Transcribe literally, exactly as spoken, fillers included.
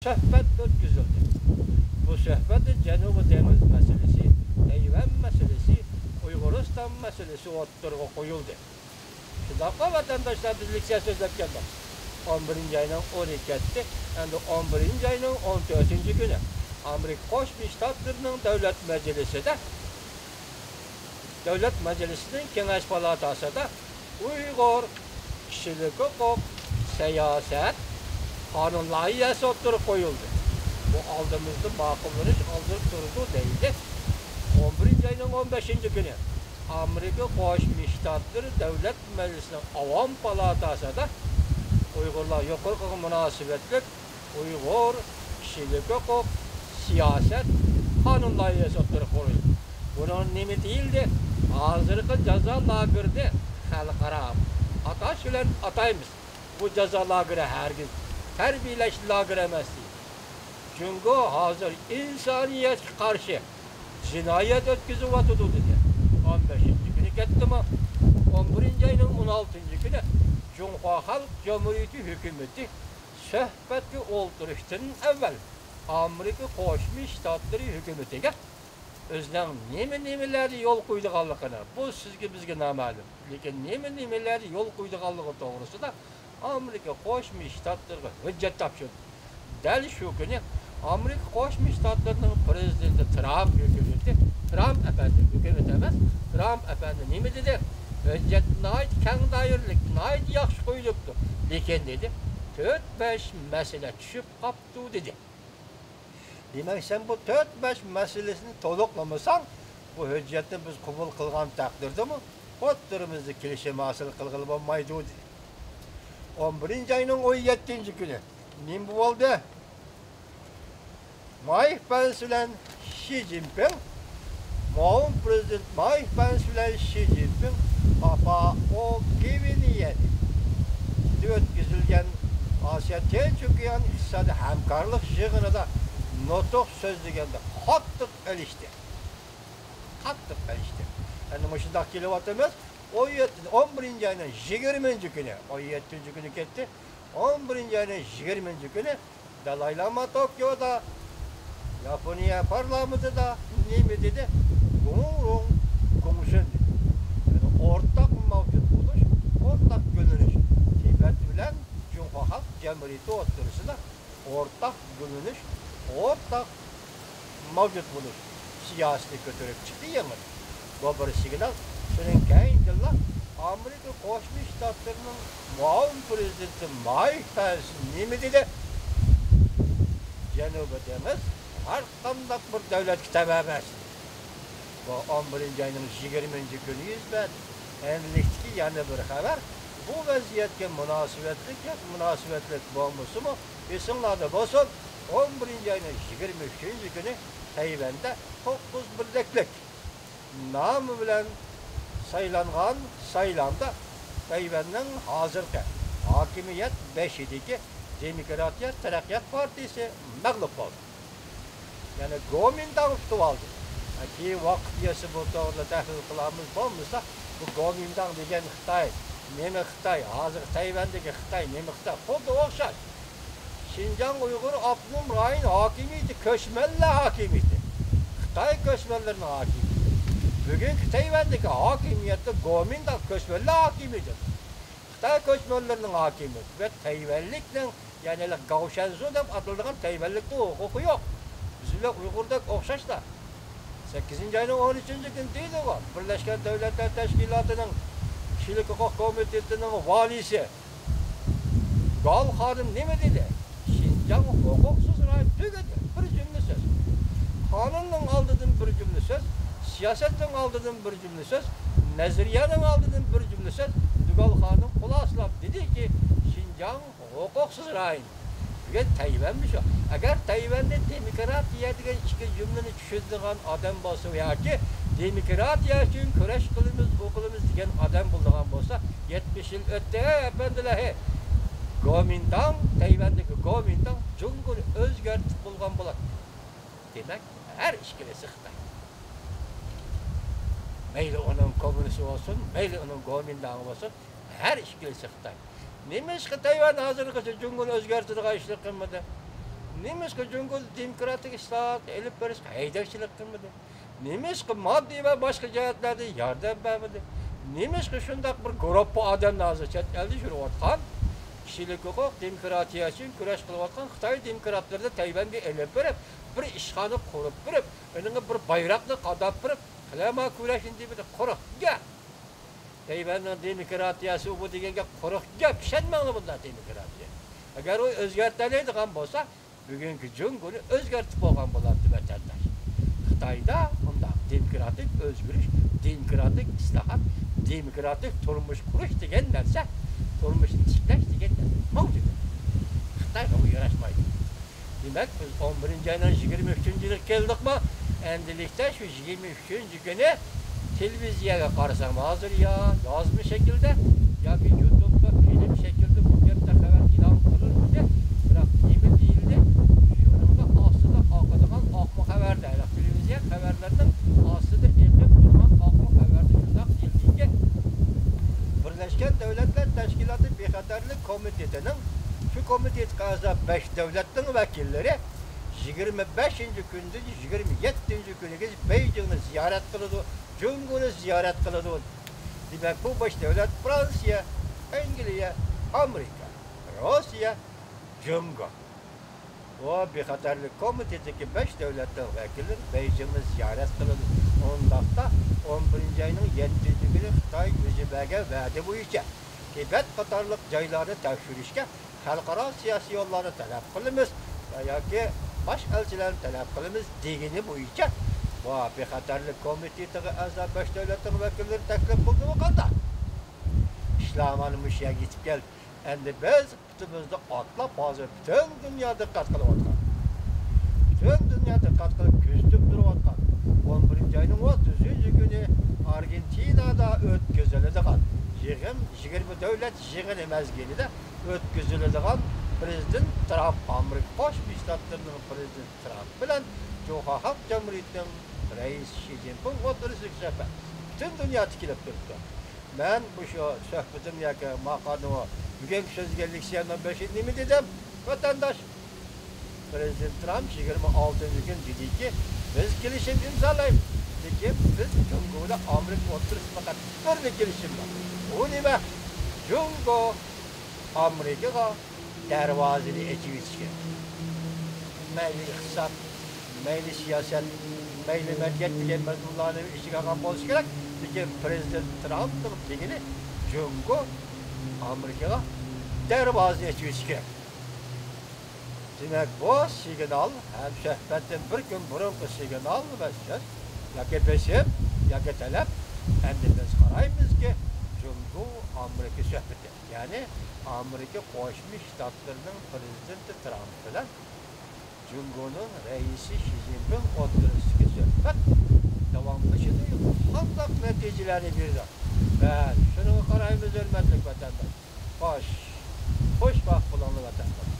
سۆھبەت ئۆتكۈزۈلدى. بۇ سۆھبەتتە جەنۇبىي دېڭىز مەسىلىسى، تەيۋەن مەسىلىسى، ئۇيغۇرىستان مەسىلىسى ئوتتۇرىغا قويۇلدى. شۇنداقلا ۋەتەنداشلار، بىز لېكسىيە سۆزلەپ كەلدۇق. ئون بىرىنچى ئاينىڭ ئونى كەتتى. ئەمدى ئون بىرىنچى ئاينىڭ ئون تۆتىنچى كۈنى ئامېرىكا قوشما شتاتلىرىنىڭ دۆلەت مەجلىسىدە، دۆلەت مەجلىسىنىڭ كېڭەش پالاتاسىدا ئۇيغۇر كىشىلىك ھوقۇق، سىياسەت، قانۇن لايىھەسى ئوتتۇرىغا قويۇلدى. بۇ ئالدىمىزدا ماقۇللىنىش ئالدىدا تۇرىدۇ دەيدۇ. ئون بىرىنچى ئاينىڭ ئون بەشىنچى كۈنى ئامېرىكا قوشما شتاتلىرى دۆلەت مەجلىسىنىڭ ئاۋام پالاتاسىدا ئۇيغۇرلار ھوقۇقىغا مۇناسىۋەتلىك ئۇيغۇر كىشىلىك ھوقۇق، سىياسەت، قانۇن لايىھەسى ئوتتۇرىغا قويۇلدى. بۇنىڭ نېمە دېيىلدى؟ ھازىرقى جازا لاگېرىنى خەلقئارا ئاتاش بىلەن ئاتايمىز. بۇ جازا لاگېرى ھەرگىز تەربىيەلەش لاگېرى ئەمەس دېدى. جۇڭگو ھازىر ئىنسانىيەتكە قارشى جىنايەت ئۆتكۈزۈۋاتىدۇ دېدى. ئون بەشىنچى كۈنى كەتتىمۇ؟ ئون بىرىنچى ئاينىڭ ئون ئالتىنچى كۈنى جۇڭخۇا خەلق جۇمھۇرىيىتى ھۆكۈمىتى سۆھبەتكە ئولتۇرۇشتىن ئەۋۋەل ئامېرىكا قوشما شتاتلىرى ھۆكۈمىتىگە ئۆزىنىڭ نېمە نېمىلەرنى يول قويىدىغانلىقىنى، بۇ سىزگە، بىزگە نامەلۇم، لېكىن نېمە نېمىلەرنى يول قويىدىغانلىقى توغرىسىدا ئامېرىكا قوشما شتاتلىرىغا ھۆججەت تاپشۇردى. دەل شۇ كۈنى ئامېرىكا قوشما شتاتلىرىنىڭ پىرېزىدېنتى ترامپ ھۆكۈمىتى، ترامپ ئەپەندى، ھۆكۈمەت ئەمەس، ترامپ ئەپەندى نېمە دېدى؟ ھۆججەتنى ناھايىتى كەڭ دائىرىلىك، ناھايىتى ياخشى قويۇلۇپتۇ. لېكىن دېدى، تۆت، بەش مەسىلە چۈشۈپ قاپتۇ دېدى. دېمەك، سەن بۇ تۆت، بەش مەسىلىسىنى تولۇقلىمىساڭ، بۇ ھۆججەتنى بىز قوبۇل قىلغان تەقدىردىمۇ ئوتتۇرىمىزدا كېلىشىم ھاسىل قىلغىلى بولمايدۇ، دېدى. ئون بىرىنچى ئاينىڭ ئون يەتتىنچى كۈنى نېمە بولدى؟ مايك پېنس بىلەن شى جىنپىڭ، مۇئاۋىن پىرېزىدېنت مايك پېنس بىلەن شى جىنپىڭ پاپائو گۋىنيەدە ئۆتكۈزۈلگەن ئاسىيا تىنچ ئوكيان ئىقتىسادىي ھەمكارلىق يىغىنىدا نۇتۇق سۆزلىگەندە قاتتىق ئېلىشتى. قاتتىق ئېلىشتى. ئەمدى مۇشۇنداق كېلىۋاتىمىز. ئون يەتتە، ئون بىرىنچى ئاينىڭ يىگىرمىنچى كۈنى، ئون يەتتىنچى كۈنى كەتتى. ئون بىرىنچى ئاينىڭ يىگىرمىنچى كۈنى دالاي لاما توكيودا ياپونىيە پارلامېنتىدا نېمە دېدى؟ گۇڭرۇڭ گۇڭشېن دېدى. يەنى ئورتاق مەۋجۇت بولۇش، ئورتاق گۈللىنىش. تىبەت بىلەن جۇڭخۇا خەلق جۇمھۇرىيىتى ئوتتۇرىسىدا ئورتاق گۈللىنىش، ئورتاق مەۋجۇت بولۇش سىياسىتى كۆتۈرۈپ چىقتى يېڭىدىن. بۇ بىر سىگنال. شۇنىڭ كەينىدىنلا ئامېرىكا قوشما شتاتلىرىنىڭ مۇئاۋىن پىرېزىدېنتى مايك پېنس نېمە دېدى؟ جەنۇبىي دېڭىز ھەر قانداق بىر دۆلەتكە تەۋە ئەمەس. بۇ ئون بىرىنچى ئاينىڭ يىگىرمىنچى كۈنى يۈز بەردى. ئەمدىلىكتىكى يەنە بىر خەۋەر، بۇ ۋەزىيەتكە مۇناسىۋەتلىك ياكى مۇناسىۋەتلىك بولمىسىمۇ، ئېسىڭلاردا بولسۇن، ئون بىرىنچى ئاينىڭ يىگىرمە ئۈچىنچى كۈنى تەيۋەندە توققۇز بىرلىكلىك نامى بىلەن سايلانغان سايلامدا تەيۋەننىڭ ھازىرقى ھاكىمىيەت بېشىدىكى دېموكراتىيە تەرەققىيات پارتىيىسى مەغلۇپ بولدى. يەنى گومىنداڭ ئۇتۇۋالدى. كېيىن ۋاقىت يەتسە بۇ توغرىدا تەھلىل قىلارمىز. بولمىسا، بۇ گومىنداڭ دېگەن خىتاي، نېمە خىتاي، ھازىر تەيۋەندىكى خىتاي، نېمە خىتاي، خۇددى ئوخشاش. شىنجاڭ ئۇيغۇر ئاپتونوم رايون ھاكىمىيىتى كۆچمەنلەر ھاكىمىيىتى. خىتاي كۆچمەنلىرىنىڭ ھاكىمىيىتى. بۈگۈنكى تەيۋەندىكى ھاكىمىيەتتە گومىنداڭ كۆچمەنلەر ھاكىمىيىتى. خىتاي كۆچمەنلىرىنىڭ ھاكىمىيىتى ۋە تەيۋەنلىكنىڭ، يەنى گاۋشەنزۇ دەپ ئاتىلىدىغان تەيۋەنلىكنىڭ ھوقۇقى يوق. بىز بىلەن ئۇيغۇردەك ئوخشاشلا. سەككىزىنچى ئاينىڭ ئون ئۈچىنچى كۈنى دېيىلىدىغۇ، بىرلەشكەن دۆلەتلەر تەشكىلاتىنىڭ كىشىلىك ھوقۇق كومىتېتىنىڭ ۋالىيسى گال خانىم نېمە دېدى؟ شىنجاڭ ھوقۇقسىز رايون. تۈگىدى. بىر جۈملە سۆز. قانۇننىڭ ئالدىدىن بىر جۈملە سۆز، سىياسەتنىڭ ئالدىدىن بىر جۈملە سۆز، نەزەرىيەنىڭ ئالدىدىن بىر جۈملە سۆز. گال خانىم خۇلاسىلاپ دېدىكى، شىنجاڭ ھوقۇقسىز رايون. بۈگۈن تەيۋەنمۇ شۇ. ئەگەر تەيۋەننى دېموكراتىيە دېگەن ئىككى جۈملىنى چۈشىنىدىغان ئادەم بولسا ياكى دېموكراتىيە ئۈچۈن كۈرەش قىلىمىز، ئۇ قىلىمىز دېگەن ئادەم بولىدىغان بولسا، يەتمىش يىل ئۆتتى، ئەپەندىلەر، ھەي، گومىنداڭ، تەيۋەندىكى گومىنداڭ جۇڭگونى ئۆزگەرتىپ بولغان بولاتتى. دېمەك، ھەر ئىككىلىسى خىتاي. مەيلى ئۇنىڭ كوممۇنىستى بولسۇن، مەيلى ئۇنىڭ گومىنداڭى بولسۇن، ھەر ئىككىلىسى خىتاي. نېمىشقا تەيۋەن ھازىرغىچە جۇڭگونى ئۆزگەرتىدىغان ئىشنى قىلمىدى؟ نېمىشقا جۇڭگو دېموكراتىك ئىسلاھات ئېلىپ بېرىشقا ھەيدەكچىلىك قىلمىدى؟ نېمىشقا ماددىي ۋە باشقا جەھەتلەردە ياردەم بەرمىدى؟ نېمىشقا شۇنداق بىر گۇرۇپپا ئادەمنى ھازىر چەت ئەلدە يۈرۈۋاتقان، كىشىلىك ھوقۇق، دېموكراتىيە ئۈچۈن كۈرەش قىلىۋاتقان خىتاي دېموكراتلىرىنى تەيۋەنگە ئېلىپ بېرىپ، بىر ئىشخانا قۇرۇپ بېرىپ، ئۇنىڭغا بىر بايراقنى قاداپ بېرىپ، قىلەما كۈرەشنى دېمىدى. قۇرۇق گەپ. تەيۋەننىڭ دېموكراتىيەسى ئۇ بۇ دېگەن گەپ قۇرۇق گەپ. ئىشەنمەڭلار بۇنداق دېموكراتىيە. ئەگەر ئۇ ئۆزگەرتەلەيدىغان بولسا، بۈگۈنكى جۇڭگونى ئۆزگەرتىپ بولغان بولاتتى، ۋەتەنداش. خىتايدا ئۇنداق دېموكراتىك ئۆزگىرىش، دېموكراتىك ئىسلاھات، دېموكراتىك تۇرمۇش قۇرۇش دېگەن نەرسە، تۇرمۇشنى تىكلەش دېگەن نەرسە ماۋجۇت. خىتايغا بۇ ياراشمايدۇ. دېمەك، بىز ئون بىرىنچى ئاينىڭ يىگىرمە ئۈچىنچى كۈنىگە كەلدۇقمۇ؟ ئەمدىلىكتە شۇ يىگىرمە ئۈچىنچى كۈنى تېلېۋىزىيەگە قارىسام، ھازىر يا يازما شەكىلدە ياكى يۇتۇبتا فىلىم شەكلىدە بۇ گەپتە خەۋەر ئېلان قىلىنمىدى. بىراق نېمە دېيىلدى؟ شۇنىڭدا ئاستىدا ئاقىدىغان ئاقما خەۋەردە، تېلېۋىزىيە خەۋەرلىرىنىڭ ئاستىدا ئېقىپ تۇرغان ئاقما خەۋەردە شۇنداق دېيىلدىكى، بىرلەشكەن دۆلەتلەر تەشكىلاتى بىخەتەرلىك كومىتېتىنىڭ، شۇ كومىتېتقا ئەزا بەش دۆلەتنىڭ ۋەكىللىرى يىگىرمە بەشىنچى كۈندىن يىگىرمە يەتتىنچى كۈنىگىچە بېيجىڭنى زىيارەت قىلىدۇ، جۇڭگونى زىيارەت قىلىدۇ. دېمەك، بۇ بەش دۆلەت: فرانسىيە، ئەنگلىيە، ئامېرىكا، روسىيە، جۇڭگو. بۇ بىخەتەرلىك كومىتېتىدىكى بەش دۆلەتنىڭ ۋەكىللىرى بېيجىڭنى زىيارەت قىلىدۇ. ئۇنداقتا، ئون بىرىنچى ئاينىڭ يەتتىنچى كۈنى خىتاي ئۆزى بەرگەن ۋەدە بويىچە تىبەت قاتارلىق جايلارنى تەكشۈرۈشكە خەلقئارا سىياسىي يوللارنى تەلەپ قىلىمىز ۋە ياكى باش ئەلچىلەرنى تەلەپ قىلىمىز دېگىنى بويىچە، بۇ بىخەتەرلىك كومىتېتىغا ئەزا بەش دۆلەتنىڭ ۋەكىللىرى تەكلىپ قىلدىمۇ قانداق؟ ئىشلار مانا مۇشۇ يەرگە يېتىپ كەلدى. ئەمدى بىز پۇتىمىزنى ئاتلاپ، ھازىر پۈتۈن دۇنيا دىققەت قىلىۋاتقان، پۈتۈن دۇنيا دىققەت قىلىپ كۆزىتىپ تۇرۇۋاتقان ئون بىرىنچى ئاينىڭ ئوتتۇزىنچى كۈنى ئارگېنتىنادا ئۆتكۈزۈلىدىغان يىغىن، يىگىرمە دۆلەت يىغىنى مەزگىلىدە ئۆتكۈزۈلىدىغان پىرېزىدېنت ترامپ، ئامېرىكا قوشما شتاتلىرىنىڭ پىرېزىدېنتى ترامپ بىلەن جۇڭخۇا خەلق جۇمھۇرىيىتىنىڭ رەئىسى شى جىنپىڭ ئوتتۇرىسىدىكى سۆھبەت پۈتۈن دۇنيا تىكىلىپ تۇرۇپتۇ. مەن مۇشۇ سۆھبىتىمنى ياكى ماقالىنى، بۈگۈنكى سۆزلىگەن لېكسىيەمنىڭ بېشىدا نېمە دېدىم؟ ۋەتەنداش، پىرېزىدېنت ترامپ يىگىرمە ئالتىنچى كۈنى دېدىكى، بىز كېلىشىم ئىمزالايمىز، لېكىن بىز جۇڭگو بىلەن ئامېرىكا ئوتتۇرىسىدا پەقەت بىرلا كېلىشىم بار. ئۇ نېمە؟ جۇڭگو ئامېرىكىغا دەرۋازىنى ئېچىۋېتىش كېرەك. مەيلى ئىقتىساد، مەيلى سىياسەت، مەيلى مەدەنىيەت دېگەن مەزمۇنلارنى ئىچىگە ئالغان بولۇشى كېرەك. لېكىن پىرېزىدېنت ترامپنىڭ دېگىنى، جۇڭگو ئامېرىكىغا دەرۋازىنى ئېچىۋېتىش كېرەك. دېمەك، بۇ سىگنال ھەم سۆھبەتتىن بىر كۈن بۇرۇنقى سىگنال ۋە سۆز ياكى بېسىم ياكى تەلەپ. ئەمدى بىز قارايمىزكى، جۇڭگو ئامېرىكا سۆھبىتى، يەنى ئامېرىكا قوشما شتاتلىرىنىڭ پىرېزىدېنتى ترامپ بىلەن جۇڭگونىڭ رەئىسى شى جىنپىڭ ئوتتۇرىسىدىكى سۆھبەت داۋاملىشىدۇ، قانداق نەتىجىلەرنى بېرىدۇ؟ بەس، شۇنىڭغا قارايمىز، ھۆرمەتلىك ۋەتەنداش. خوش، خوش ۋاقىت بولۇڭلار، ۋەتەنداش.